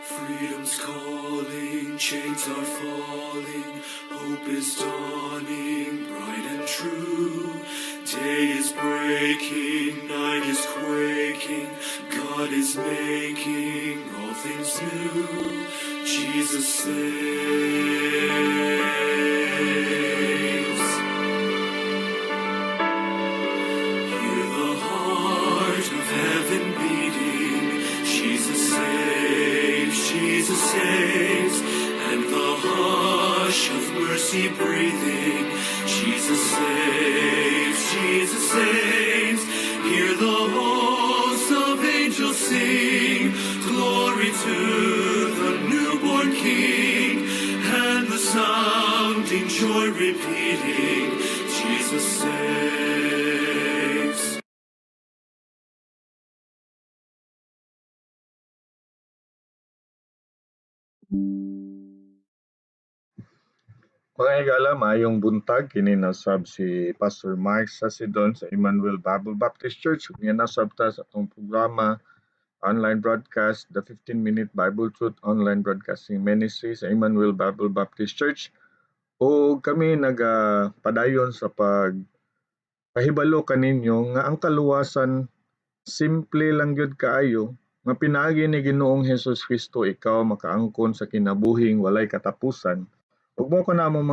Freedom's calling, chains are falling, hope is dawning, bright and true. Day is breaking, night is quaking, God is making all things new. Jesus saves. Hear the heart of heaven beating. Jesus saves, Jesus saves, and the hush of mercy breathing. Jesus saves, Jesus saves. Hear the hosts of angels sing, glory to the newborn King, and the sounding joy repeating, Jesus saves. Mga higala, maayong buntag. Kini nasab si Pastor Mark Sasidon sa Emmanuel Bible Baptist Church. Ug niya nasab ta sa atong programa online broadcast, the 15-minute Bible Truth Online Broadcasting Ministry sa Emmanuel Bible Baptist Church. O kami nagapadayon sa pag pahibalo kaninyo nga ang kaluwasan simple lang gyud kaayo nga pinaagi ni Ginoong Hesus Kristo ikaw makaangkon sa kinabuhing walay katapusan. Ug mao ko na among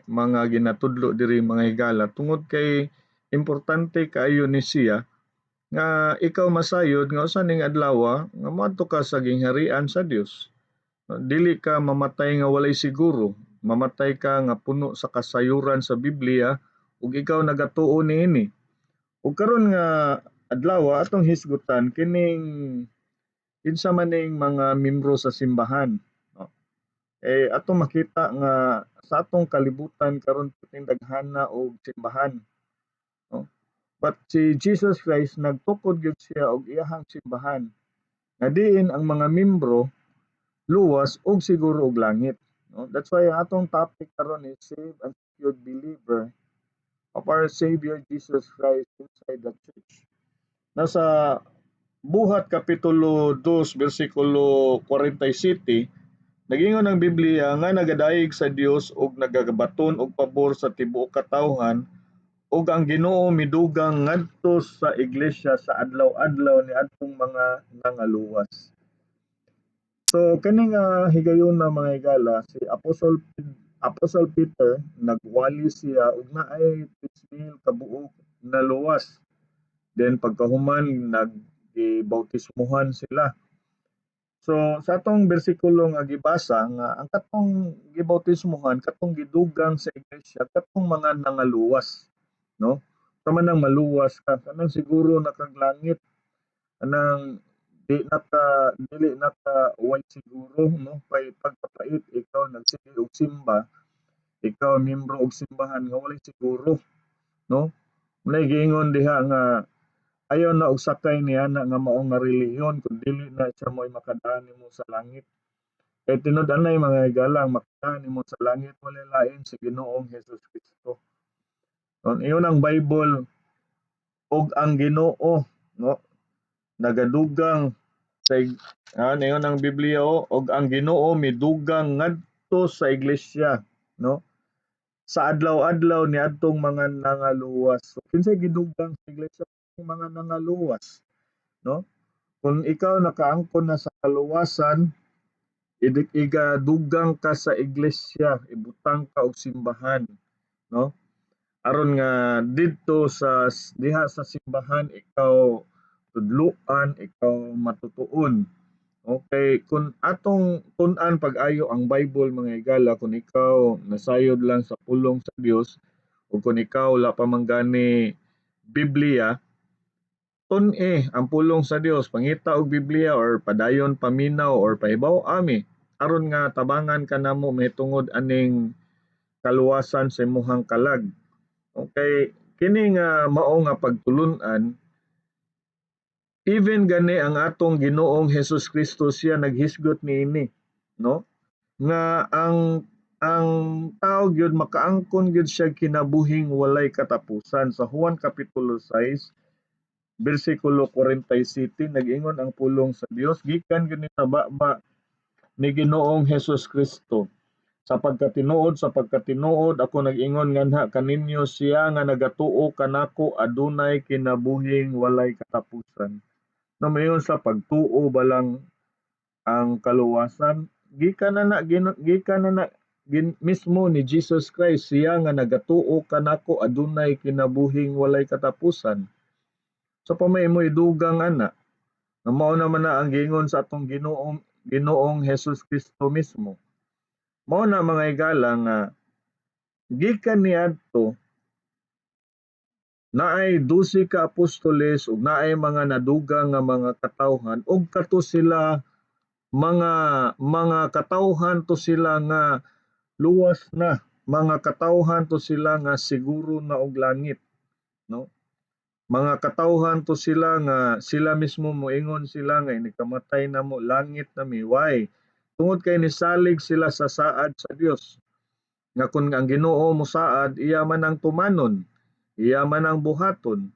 mga ginatudlo diri, mga higala, tungod kay importante kaayo ni siya nga ikaw masayod nga usa ning adlaw nga moadto ka sa gingharian sa Dios. Dili ka mamatay nga walay siguro, mamatay ka nga puno sa kasayuran sa Biblia ug ikaw nagatuo niini. Ug karon nga adlaw atong hisgutan kining kinsa man ning mga membro sa simbahan. No? Atong makita nga sa atong kalibutan karon perting daghana og simbahan. No? But si Jesus Christ nagtukod gyud siya og iyahang simbahan nga diin ang mga membro luwas og siguro og langit. No? That's why ang atong topic karon is save and secured believer of our Savior Jesus Christ inside the church. Nasa Buhat Kapitulo 2 versikulo 47, nagingon ang Biblia nga nagadayeg sa Dios og nagagabaton og pabor sa tibuok katawhan, ug ang Ginoo midugang ngadto sa iglesia sa adlaw-adlaw ni adtong mga nangaluwas. So kani nga higayuna, mga higala, si Apostle Peter nagwali siya ug naay 3,000 ka buok naluwas. Then pagkahuman nagbautismuhan sila. So sa atong bersikulo nga gibasa nga ang katong gibautismuhan, katong gidugang sa iglesia, katong mga nangaluwas, no? Sama nang maluwas ka, kanang siguro nakaglangit, kanang di naka dili naka way siguro, no? Kay pagkapait ikaw nagsige og simba, ikaw miyembro og simbahan nga walay siguro, no? Mao giingon diha nga ayaw na og sakay niya na nga mao nga relihiyon kun dili na siya mo'y makadaan nimo sa langit. Kay tinud-anay, mga higala, ang makadaan nimo sa langit walay lain si Ginoong Hesus Kristo. Ingon ang Bible og ang Ginoo, no, nagadugang sa ingon ang Biblia og ang Ginoo midugang ngadto sa iglesia, no, sa adlaw-adlaw niadtong mga nangaluwas. So kinsay gidugang sa iglesia? Mga nangaluwas, no? Kung ikaw nakaangkon na sa kaluwasan, igadugang ka sa iglesia, ibutang ka og simbahan, no? Aron nga didto sa diha sa simbahan ikaw tudloan, ikaw matutuon. Okay, kung atong tun-an pag-ayo ang Bible, mga higala, kung ikaw nasayod lang sa pulong sa Dios o kung ikaw wala pa man gani Biblia, tun-e ang pulong sa Dios, pangita og Biblia or padayon paminaw or pahibaw ami aron nga tabangan ka namo mahitungod aning kaluwasan sa imuhang kalag. Okay, kini nga mao nga pagtulun-an, even gani ang atong Ginoong Hesus Kristo siya naghisgot niini. no, nga ang tao gyud makaangkon gyud siya kinabuhing walay katapusan. Sa Juan kapitulo 6 bersikulo 47, nag-ingon ang pulong sa Dios gikan gyud ni sa baba ni Ginoong Hesus Kristo. Sa pagkatinuod ako nag-ingon nganha kaninyo, siya nga nagatuo kanako adunay kinabuhing walay katapusan. No, mayon sa pagtuo balang ang kaluwasan, gikan na mismo ni Jesus Christ, siya nga nagatuo kanako adunay kinabuhing walay katapusan. So pamay mo idugang ana, nga mao naman na ang giingon sa atong Ginoong Hesus Kristo mismo. Mao na, mga higala, nga gikan niadto naay 12 ka apostoles ug naay mga nadugang nga mga katawhan, ug kato sila mga katawhan to sila nga luwas na, mga katawhan to sila nga siguro na og langit, no? Mga katawhan to sila nga sila mismo moingon sila nga inikamatay na mo, langit na mi. Why? Tungod kay nisalig sila sa saad sa Dios nga kun ang Ginoo mosaad, iya man ang tumanon, iya man ang buhaton.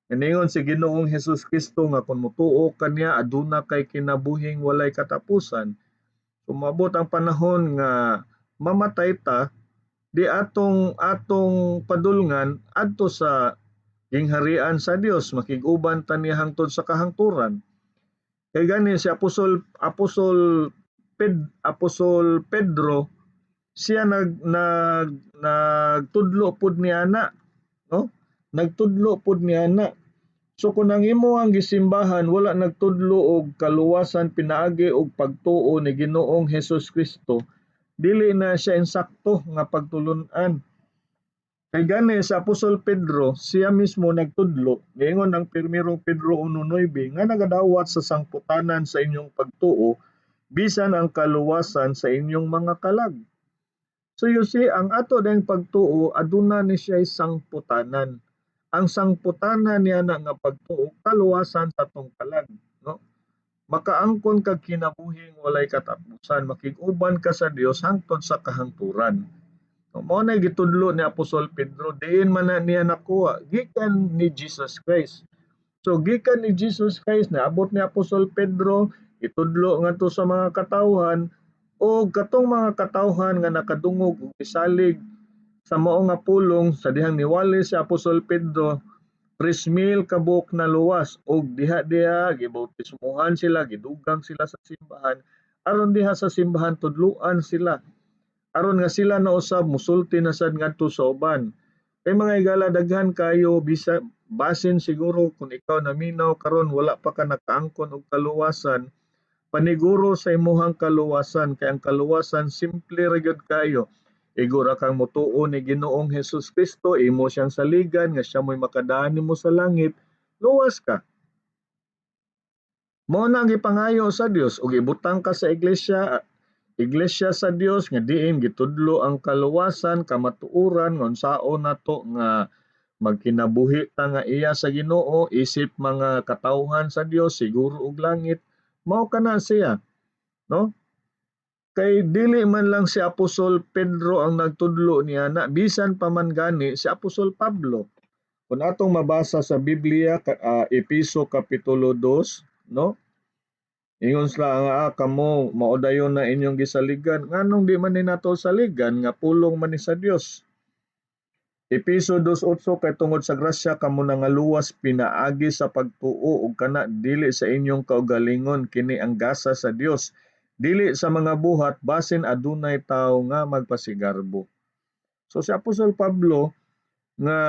Iningon si Ginoong Hesus Kristo nga kung motuo kaniya aduna kay kinabuhing walay katapusan. Sumabot ang panahon nga mamatay ta, di atong padulngan adto sa gingharian sa Dios, makig-uban ta niya hangtod sa kahangturan. Kay gani si Apostol Pedro, siya nag nag nagtudlo pud niya na, no? Nagtudlo pud niya na. So kung ang imo ang gisimbahan wala nagtudlo og kaluwasan pinaagi og pagtuo ni Ginoong Hesus Kristo, dili na siya insakto nga pagtulun-an. Kay gani sa Apostol Pedro, siya mismo nagtudlo, niingon ang Primero Pedro 1:9 nga nagadawat sa sangputanan sa inyong pagtuo bisan ang kaluwasan sa inyong mga kalag. So you see, ang ato dayong pagtuo aduna ni siya sangputanan. Ang sangputanan niya na nga pagtuo, kaluwasan sa atong kalag, no? Makaangkon kag kinabuhing walay katapusan, makig-uban ka sa Dios hangtod sa kahangturan. No, mao na gitudlo ni Apostol Pedro, diin man na niya nakuha? Gikan ni Jesus Christ. So gikan ni Jesus Christ, naabot ni Apostol Pedro, itudlo ngadto sa mga katawhan, o katong mga katawhan nga nakadungog ug misalig sa mao nga pulong sa dihang niwali si Apostol Pedro, 3,000 ka buok na luwas, ug diha-diha gibautismohan sila, gidugang sila sa simbahan aron diha sa simbahan tudluan sila aron nga sila na usab musulti na sad ngadto sa uban. Kay mga higala, daghan kayo, bisa basin siguro kung ikaw naminaw karon, wala pa ka nakaangkon og kaluwasan, paniguro sa imuhang kaluwasan, kay ang kaluwasan simple ra gyud kayo. Igo ra kang motuo ni Ginoong Hesus Kristo, imo siyang saligan nga siya mo'y makadaan nimo sa langit, luwas ka. Mao na ang gipangayo sa Dios, ug ibutang ka sa iglesia, iglesia sa Dios nga diin gitudlo ang kaluwasan, kamatuoran nga unsaon nato nga magkinabuhi ta nga iya sa Ginoo isip mga katawhan sa Dios, siguro og langit. Mao kana siya, no? Kay dili man lang si Apostol Pedro ang nagtudlo niya na, bisan pa man gani si Apostol Pablo. Kung atong mabasa sa Biblia, Epeso kapitulo 2, no? Ingon sila nga kamo mao dayon na inyong gisaligan, nganong di man ni nato saligan nga pulong man ni sa Dios? Epeso 2:8, kay tungod sa grasya kamo nangaluwas pinaagi sa pagtuo, ug kana dili sa inyong kaugalingon, kini ang gasa sa Dios, dili sa mga buhat, basin adunay tawo nga magpasigarbo. So si Apostol Pablo nga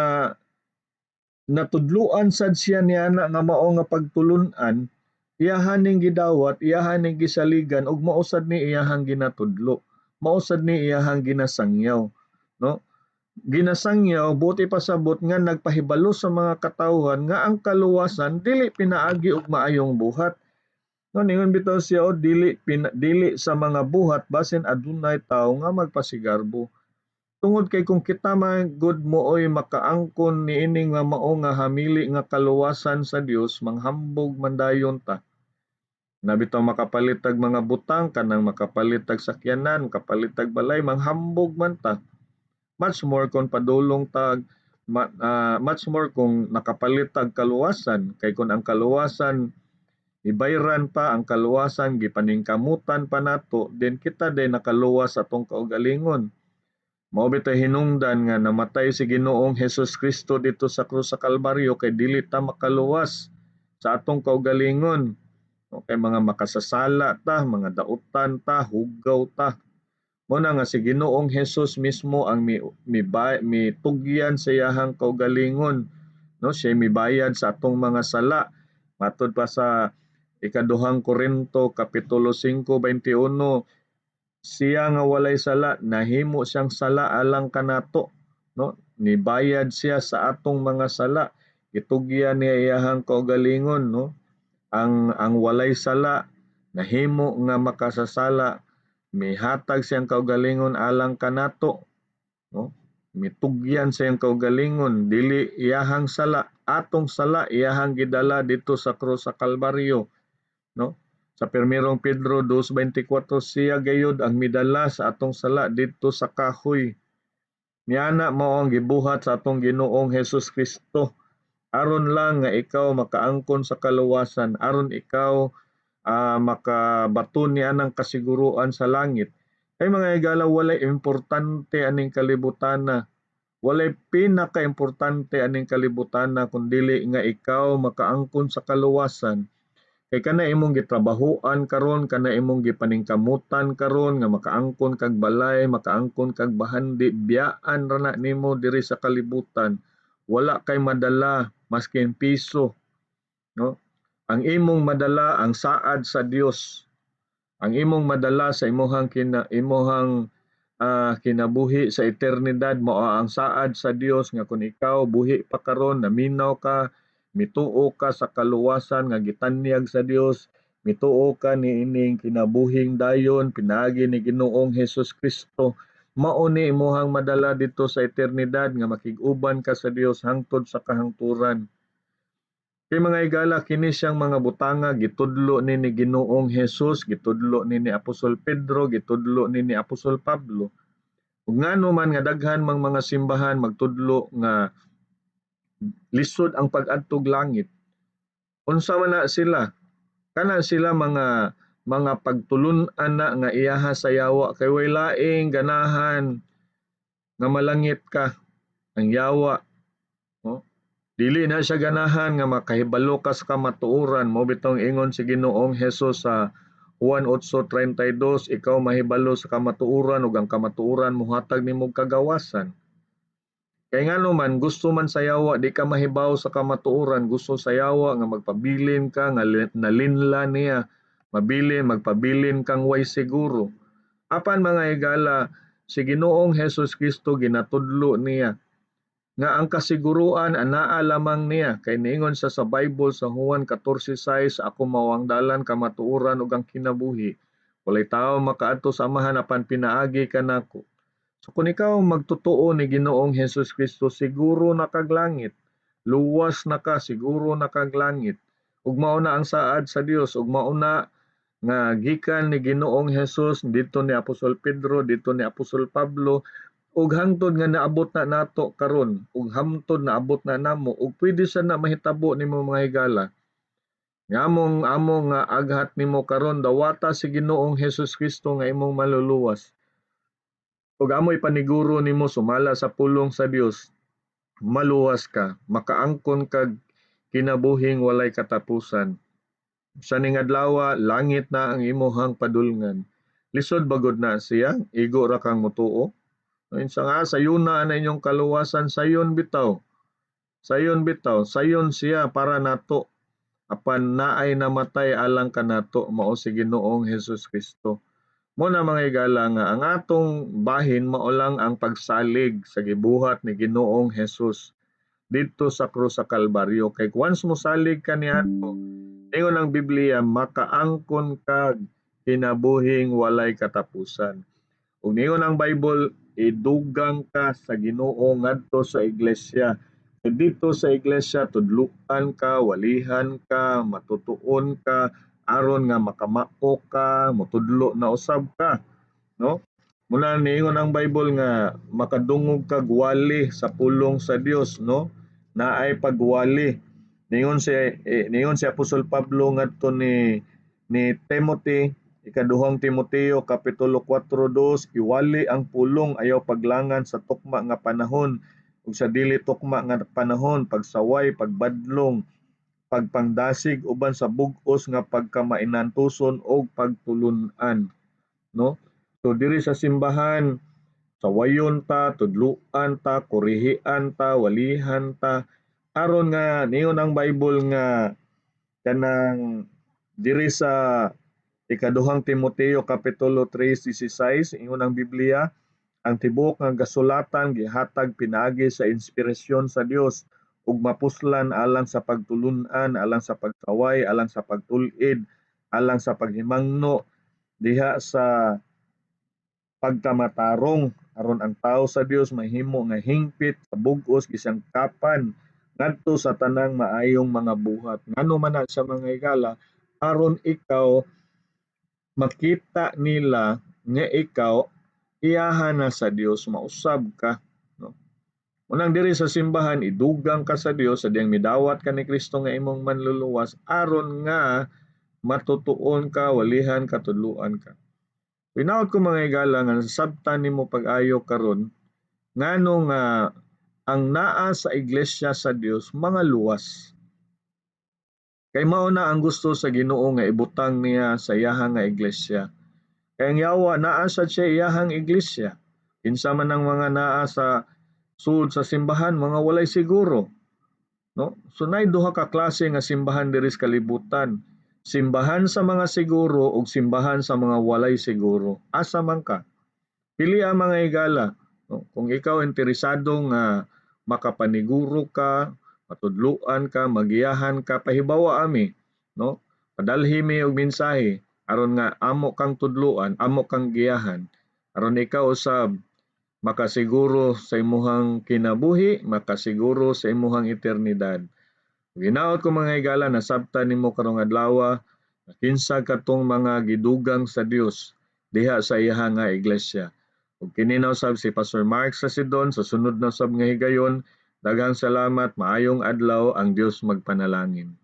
natudluan sad siya niana nga mao nga pagtulun-an, iyahan ning gidawat, iyahan ning gisaligan, ug mao sad ni iyahang ginatudlo. Mao sad ni iyahang ginasangyaw, no? Ginasangyaw buti pasabot nga nagpahibalo sa mga katawhan nga ang kaluwasan dili pinaagi og maayong buhat. No, ningon bitaw siya, o dili sa mga buhat, basin adunay tawo nga magpasigarbo. Tungod kay kung kita man gud mooy makaangkon niini nga mao nga hamili nga kaluwasan sa Dios, manghambog man dayon ta. Na bitaw makapalit tag mga butang, kanang makapalit tag sakyanan, makapalit tag balay, manghambog man ta. Much more kung padulong tag much more kung nakapalit tag kaluwasan, kay kun ang kaluwasan ibayran pa, ang kaluwasan gipaningkamutan pa nato, then kita din nakaluwas sa atong kaugalingon. Mao bitay hinungdan nga namatay si Ginoong Hesus Kristo dito sa krus sa Kalbaryo kay dili ta makaluwas sa atong kaugalingon. Okay, mga makasasala ta, mga dautan ta, hugaw ta. Mo na nga si Ginoong Hesus mismo ang mi tugyan sa iyahang kaugalingon, no? Siya mibayad sa atong mga sala. Matud pa sa Ikaduhang Korinto kapitulo 5:21, siya nga walay sala nahimo siyang sala alang kanato, no? Nibayad siya sa atong mga sala, gitugyan niya iyahang kaugalingon, no? Ang walay sala nahimo nga makasasala, mihatag siyang kaugalingon alang kanato, no? Mitugyan siyang kaugalingon, dili iyahang sala, atong sala iyahang gidala dito sa krus sa Kalbaryo, no? Sa Primerong Pedro 2:24, siya gayud ang midala sa atong sala didto sa kahoy. Niana mao ang gibuhat sa atong Ginoong Hesus Kristo aron lang nga ikaw makaangkon sa kaluwasan, aron ikaw makabaton niya ng kasiguruan sa langit. Kay mga higala, walay importante aning kalibutana. Walay pinaka-importante aning kalibutana kun dili nga ikaw makaangkon sa kaluwasan. Kay kana imong gitrabahoan karon, kana imong gipaningkamutan karon nga makaangkon kag balay, makaangkon kag bahandi, biyaan ra na nimo diri sa kalibutan. Wala kay madala maskin piso, no? Ang imong madala ang saad sa Dios. Ang imong madala sa imuhang kinabuhi sa eternidad mao ang saad sa Dios nga kun ikaw buhi pa karon, naminaw ka, mituo ka sa kaluwasan nga gitanyag sa Dios, mituo ka niining kinabuhing dayon pinaagi ni Ginoong Hesus Kristo, mao ni imuhang madala didto sa eternidad nga makig-uban ka sa Dios hangtod sa kahangturan. Kay mga higala, kini siyang mga butanga gitudlo ni Ginoong Hesus, gitudlo ni Apostol Pedro, gitudlo ni Apostol Pablo. Ug ngano man nga daghan mang mga simbahan magtudlo nga lisod ang pag-adtog langit? Unsa man na sila? Kana sila mga pagtulun-an na nga iyaha sa yawa, kay way laing ganahan nga malangit ka ang yawa, no? Dili na siya ganahan nga makahibalo ka sa kamatuoran. Mao bitong ingon si Ginoong Hesus sa Juan 8:32, ikaw mahibalo sa kamatuoran ug ang kamatuoran mohatag nimo kagawasan. Kay ngano man gusto man sa yawa di ka mahibaw sa kamatuoran, gusto sa yawa nga magpabilin ka nga nalinla niya, mabilin magpabilin kang way siguro. Apan mga higala, si Ginoong Hesus Kristo ginatudlo niya nga ang kasiguruan anaa lamang niya, kay niingon siya sa Bible sa Juan 14:6, ako mao ang dalan, kamatuoran ug ang kinabuhi. Walay tawo makaadto sa Amahan apan pinaagi kanako. So kung ikaw magtotoo ni Ginoong Hesus Kristo, siguro na kag langit. Luwas na ka, siguro na kag langit. Ug mao na ang saad sa Dios, ug mao na nga gikan ni Ginoong Hesus didto ni Apostol Pedro, didto ni Apostol Pablo, ug hangtod nga naabot na nato karon, ug hangtod naabot na namo, ug pwede sa na mahitabo nimo mga higala. Nga among amo nga aghat nimo karon, dawata si Ginoong Hesus Kristo nga imong maluluwas. Ug amoy paniguro nimo sumala sa pulong sa Dios, maluwas ka, makaangkon kag kinabuhing walay katapusan. Sa ning adlaw, langit na ang imuhang padulngan. Lisod bagod na siya, igo ra kang mutuo. Insa nga sayuna na inyong kaluwasan, sayon bitaw. Sayon bitaw, sayon siya para nato. Apan naay namatay alang kanato, mao si Ginoong Hesus Kristo. Mo na mga higala nga ang atong bahin mao lang ang pagsalig sa gibuhat ni Ginoong Hesus didto sa krus sa Kalbaryo. Kay once mo salig ka niadto, ingon ang Biblia, makaangkon kag kinabuhing walay katapusan. Ug niingon ang Bible, idugang ka sa Ginoo ngadto sa iglesia. Kay didto sa iglesia tudluan ka, walihan ka, matutuon ka, Aron nga makamao ka, motudlo na usab ka, no? Muna niingon ang Bible nga makadungog kag wali sa pulong sa Dios, no? Naay pagwali. Niingon si Apostol Pablo ngadto ni Timothy, ikaduhang Timoteo kapitulo 4:2, iwali ang pulong, ayaw paglangan sa tukma nga panahon ug sa dili tukma nga panahon, pagsaway, pagbadlong, pagpangdasig uban sa bug-os nga pagkamainantuson og pagtulun-an, no? So diri sa simbahan, sawayon ta, tudluan ta, kurihian ta, walihan ta, aron nga niingon ang Bible nga kanang diri sa ikaduhang Timoteo kapitulo 3:16, ingon ang Biblia, ang tibuok nga gasulatan gihatag pinaagi sa inspirasyon sa Dios ug mapuslan alang sa pagtulun-an, alang sa pagsaway, alang sa pagtul-id, alang sa paghimangno diha sa pagkamatarong, aron ang tawo sa Dios mahimo nga hingpit sa bug-os gisangkapan ngadto sa tanang maayong mga buhat. Ngano man na sa mga higala, aron ikaw makita nila nga ikaw iyahan na sa Dios, mausab ka, no? Unang diri sa simbahan, idugang ka sa Dios sa diyang midawat ka ni Kristo nga imong manluluwas, aron nga matutuon ka, walihan ka, tudluan ka. Pinaot ko mga higala nga nasabtan nimo pag-ayo karon ngano nga ang naa sa iglesia sa Dios mga luwas. Kay mao na ang gusto sa Ginoo nga ibutang niya sa iyahang nga iglesia. Kay ang yawa naa sad siya iyahang iglesia. Kinsa man ang mga naa sa sulod sa simbahan, mga walay siguro, no? So nay duha ka klase nga simbahan diri sa kalibutan. Simbahan sa mga siguro ug simbahan sa mga walay siguro. Asa man ka? Pili ang mga higala, no? Kung ikaw interesado nga makapaniguro ka, matudluan ka, magiyahan ka, pahibawa ami, no? Padalhi mi og mensahe aron nga amo kang tudluan, amo kang giyahan, aron ikaw usab makasiguro sa imuhang kinabuhi, makasiguro sa imuhang eternidad. Ginaot ko mga higala, nasabtan nimo karong adlaw kinsa katong mga gidugang sa Dios diha sa iyaha nga iglesia. Ug kini na usab si Pastor Mark Sasidon sa sunod na usab nga higayon. Daghang salamat, maayong adlaw, ang Dios magpanalangin.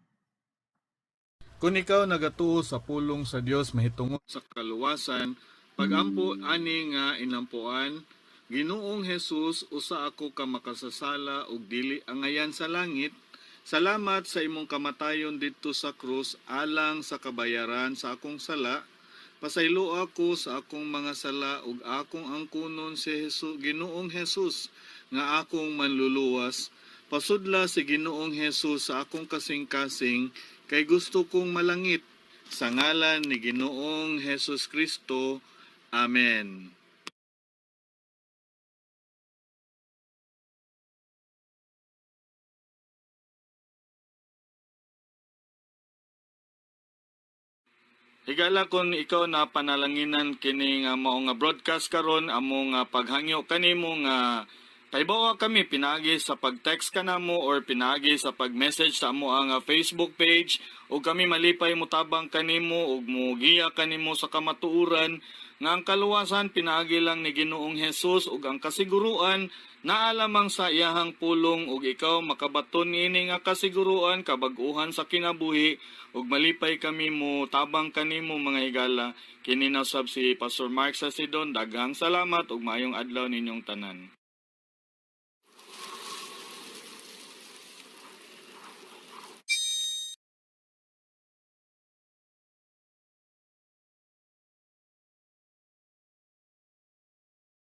Kung ikaw nagatuo sa pulong sa Dios mahitungod sa kaluwasan, pagampo ani nga inampuan, Ginoong Hesus, usa ako ka makasasala ug dili angayan sa langit. Salamat sa imong kamatayon didto sa krus alang sa kabayaran sa akong sala. Pasaylo ako sa akong mga sala ug akong angkunon si Jesus, Ginoong Hesus nga akong manluluwas. Pasudla si Ginoong Hesus sa akong kasing-kasing kay gusto kong malangit. Sa ngalan ni Ginoong Hesus Kristo. Amen. Higala kung ikaw na panalanginan kini nga mao nga broadcast karon, amo nga paghangyo kanimo nga pahibawa kami pinaagi sa pag-text kanamo or pinaagi sa pag-message sa amo ang Facebook page, ug kami malipay motabang kanimo ug mogiya kanimo sa kamatuoran nga ang kaluwasan pinaagi lang ni Ginoong Hesus ug ang kasiguruan naa lamang sa iyahang pulong, ug ikaw makabaton niini nga kasiguruan kabag-uhan sa kinabuhi, ug malipay kami mo tabang kanimo mga higala. Kini na sab si Pastor Mark Sasidon. Daghang salamat ug maayong adlaw ninyong tanan.